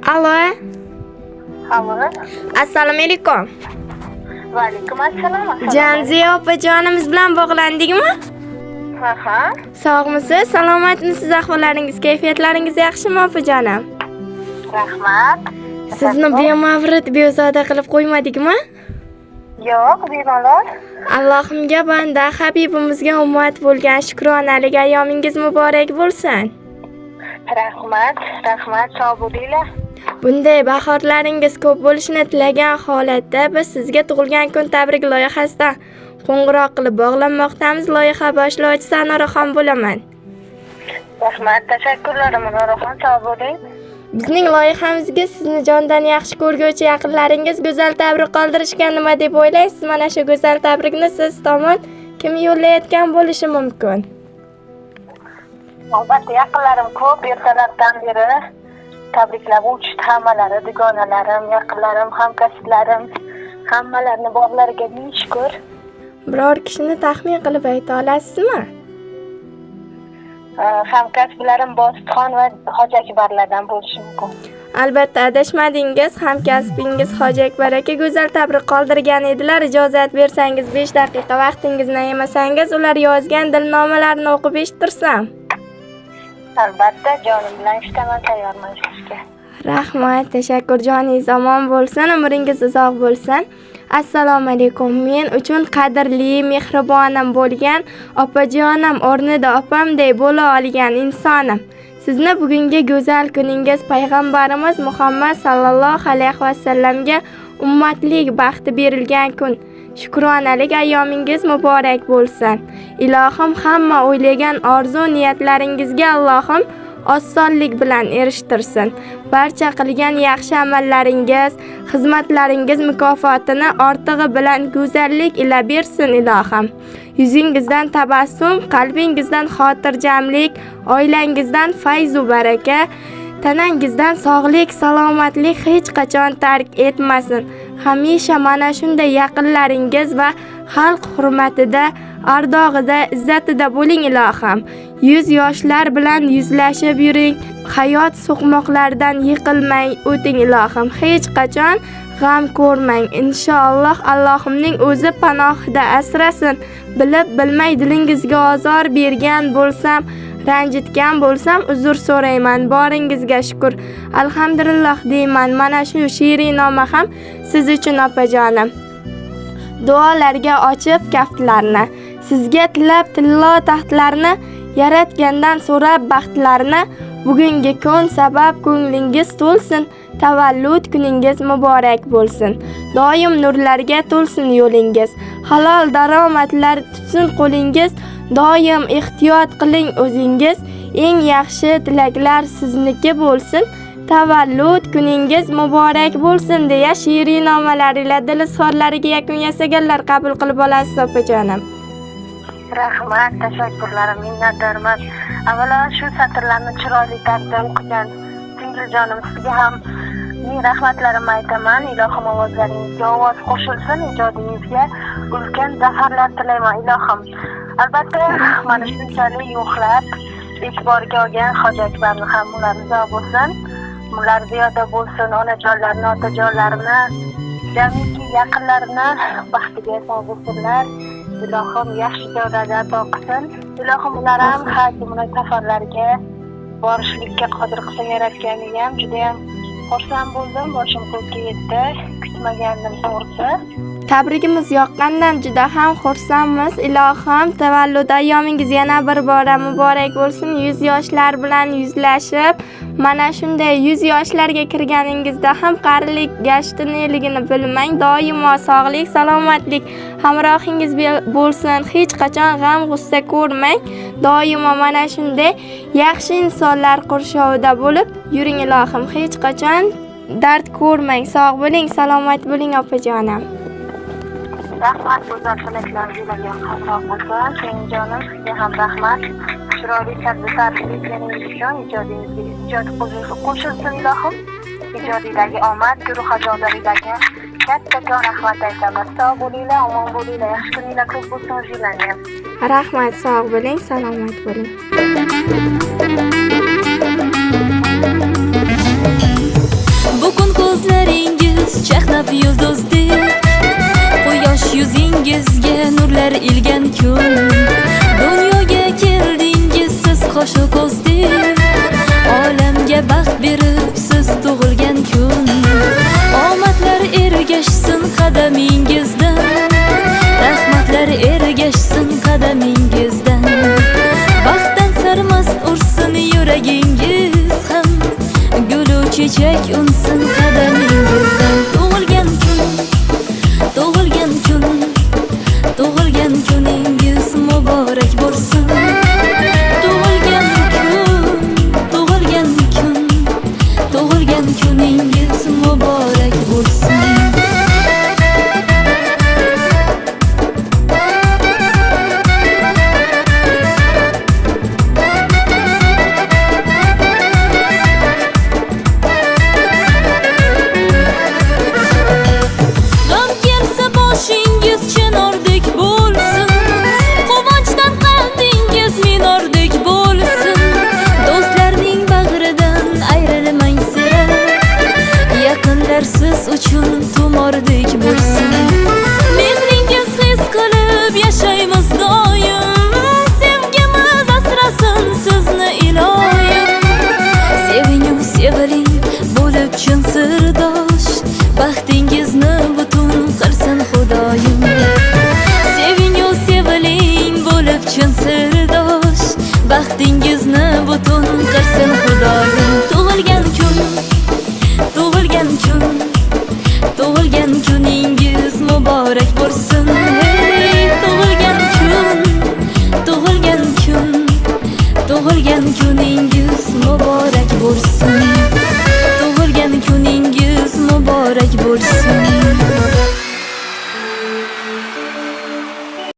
Alo. Alo. Assalomu alaykum. Va alaykum assalom. Janziya opajonimiz bilan bog'landikmi? Ha. Sog'misiz, salomatmisiz, ahvollaringiz, kayfiyatlaringiz yaxshimi opajonim? Rahmat. Sizni bemavrid bezoda qilib qo'ymadikmi? Yo'q, bemalol. Allohimga banda, habibimizga ummat bo'lgan shukronalik ayyomingiz muborak bo'lsin. Rahmat, rahmat, sog' bo'linglar. Bunday bahorlaringiz ko'p bo'lishini tilagan holatda biz sizga tug'ilgan kun tabrik loyihasidan qo'ng'iroq qilib bog'lanmoqdamiz. Loyiha boshlovchisi Anoraxon bo'laman. Rahmat, tashakkurlarim Anoraxon, sog' bo'ling. Bizning loyihamizga sizni jondan yaxshi ko'rguvchi yaqinlaringiz go'zal tabrik qoldirishgan, nima deb o'ylaysiz? Mana shu go'zal tabrikni siz tomon kim yo'llayotgan bo'lishi mumkin? Albatta, yaqinlarim ko'p, ertalabdan beri tabriklab o'tishdi hammalari, dugonalarim, yaqinlarim, hamkasblarim, hammalarini borlariga ming shukur. Biror kishini taxmin qilib ayta olasizmi? Hamkasblarim Bositxon va Hoji Akbarlardan bo'lishi mumkin. Albatta, adashmadingiz. Hamkasbingiz Hoji Akbar aka go'zal tabrik qoldirgan edilar. Ijozat bersangiz 5 daqiqa vaqtingizni ayamasangiz, ular yozgan dilnomalarni o'qib eshittirsam. Albatta, jonim bilan eshitaman, tayyorman eshitishga. Rahmat, tashakkur. Joningiz omon bo'lsin, umringiz uzoq bo'lsin. Assalomu alaykum. Men uchun qadrli, mehribonim bo'lgan opajonim o'rnida opamday bo'la olgan insonim. Sizni bugungi go'zal kuningiz payg'ambarimiz Muhammad sallallohu alayhi vasallamga ummatlik baxti berilgan kun. Shukronalik ayyomingiz muborak bo'lsin. Ilohim hamma o'ylagan orzu niyatlaringizga Allohim osonlik bilan erishtirsin. Barcha qilgan yaxshi amallaringiz, xizmatlaringiz mukofotini ortig'i bilan go'zallik ila bersin ilohim. Yuzingizdan tabassum, qalbingizdan xotirjamlik, oilangizdan fayz va baraka, tanangizdan sog'lik, salomatlik hech qachon tark etmasin. Hamisha mana shunday yaqinlaringiz va xalq hurmatida, ardog'ida, izzatida bo'ling ilohim. Yuz yoshlar bilan yuzlashib yuring. Hayot so'qmoqlaridan yiqilmay o'ting ilohim. Hech qachon g'am ko'rmang. Inshaalloh Allohimning o'zi panohida asrasin. Bilib bilmay dilingizga ozor bergan bo'lsam, ranjitgan bo'lsam uzr so'rayman. Boringizga shukr. Alhamdulillah deyman. Mana shu she'rinoma ham siz uchun opajonim. Duolarga ochib kaftlarni, sizga tilab tillo taxtlarni, yaratgandan so'rab baxtlarni, bugungi kun sabab ko'nglingiz to'lsin, tavallud kuningiz muborak bo'lsin. Doim nurlarga to'lsin yo'lingiz, halol daromadlar tutsin qo'lingiz, doim ehtiyot qiling o'zingiz, eng yaxshi tilaklar sizniki bo'lsin. Tavallud kuningiz muborak bo'lsin deya she'rinomalar ila dil izhorlariga yakun yasaganlar qabul qilib olasiz opajonim. Rahmat, tashakkurlarim, minnatdorman. Avvalo shu satrlarni chiroyli tarzda o'qigan singiljonim sizga ham ming rahmatlarimni aytaman. Ilohim ovozlaringizga ovoz qo'shilsin, ijodingizga ulkan zafarlar tilayman ilohim. Albatta, mana shunchalik yo'qlab e'tiborga olgan Hoji Akbarni ham ular rizo bo'lsin. Ular ziyoda bo'lsin, onajonlarni, otajonlarni, jamiki yaqinlarini baxtiga sog' bo'lsinlar. Ilohim yaxshi joylarda ato qilsin. Ilohim ular ham haj umra safarlariga borishlikka qodir qilsin yaratganiga ham juda ham xursand bo'ldim. Boshim ko'kka yetdi, kutmagandim to'g'risi. Tabrigimiz yoqqandan juda ham xursandmiz. Ilohim tavallud ayyomingiz yana bir bora muborak bo'lsin. 100 yoshlar bilan yuzlashib, mana shunday 100 yoshlarga kirganingizda ham qarilik gashti neligini bilmang. Doimo sog'lik, salomatlik hamrohingiz bo'lsin. Hech qachon g'am-g'ussa ko'rmang. Doimo mana shunday yaxshi insonlar qurshovida bo'lib yuring ilohim. Hech qachon dard ko'rmang. Sog' bo'ling, salomat bo'ling opajonim. Rahmat, go'zal tilaklar yo'llagan hamroh bo'lsin. Sevinjonim, sizga ham rahmat. Chiroyli tarzda ta'rif etganingiz uchun ijodingizga ijod qo'shilsin ilohim. Ijodingizga omad, guruh a'zolaringizga kattakon rahmat aytaman. Sog' bo'linglar, omon bo'linglar, yaxshi kuninglar ko'p bo'lsin o'zinglarga ham. Rahmat, sog' bo'ling, salomat bo'ling. Yulduzdek quyosh yuzingizga nurlar ilgan kun. Dunyoga keldingiz siz qoshu ko'zdek, olamga baxt berib siz tug'ilgan kun. Omadlar ergashsin qadamingizdan, rahmatlar ergashsin qadamingizdan. Baxtdan sarmast ursin yuragingiz ham, gulu chechak unsin.